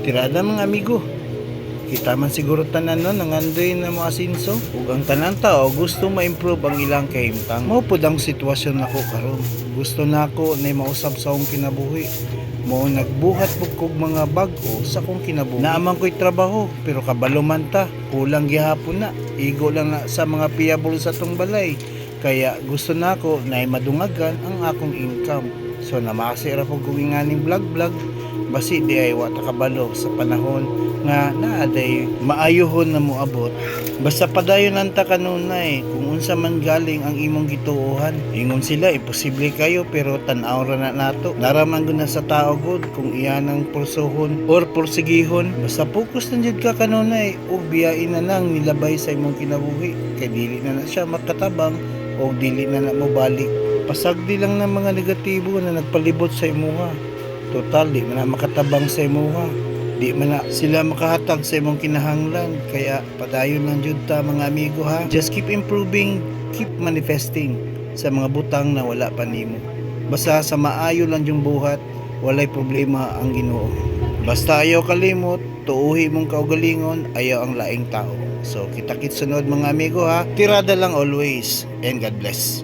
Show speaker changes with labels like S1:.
S1: Tirada, mga amigo. Kita man siguro tanan, no, nangandoy na mo asinso. Ug ang tanan tao gusto ma-improve ang ilang kahimtang. Mao pud ang sitwasyon nako karon. Gusto nako na mausab sa akong kinabuhi. Mao nagbuhat pud kog mga bag-o sa akong kinabuhi. Naa man ko'y trabaho pero kabalo man ta, kulang gihapon na. Igo lang na sa mga payable sa atong balay. Kaya gusto nako na madungagan ang akong income. So namasi ra pud kog inganing vlog vlog, basi di ay wa ta kabalo sa panahon nga naa day maayuhon na moabot. Basta padayon lang ta kanunay kung unsa man galing ang imong gituohan. Ingon sila imposible kayo, pero tan-aw ra na nato. Naraman gud na sa tao gud kung iyanang pursuhon or pursigihon. Basta focus na jud ka kanunay ug biyain na nang nilabay sa imong kinabuhi kay dili na na siya makatabang o dili na na mobalik. Pasagdi lang ng mga negatibo na nagpalibot sa imuha. Total, di man na makatabang sa imuha. Di man na sila makahatag sa imong kinahanglan. Kaya padayon lang jud ta, mga amigo, ha. Just keep improving, keep manifesting sa mga butang na wala pa nimo. Basta sa maayo lang yung buhat, walay problema ang Ginoo. Basta ayaw kalimot, tuuhi mong kaugalingon, ayaw ang laing tao. So kita-kits sunod, mga amigo, ha. Tirada lang always and God bless.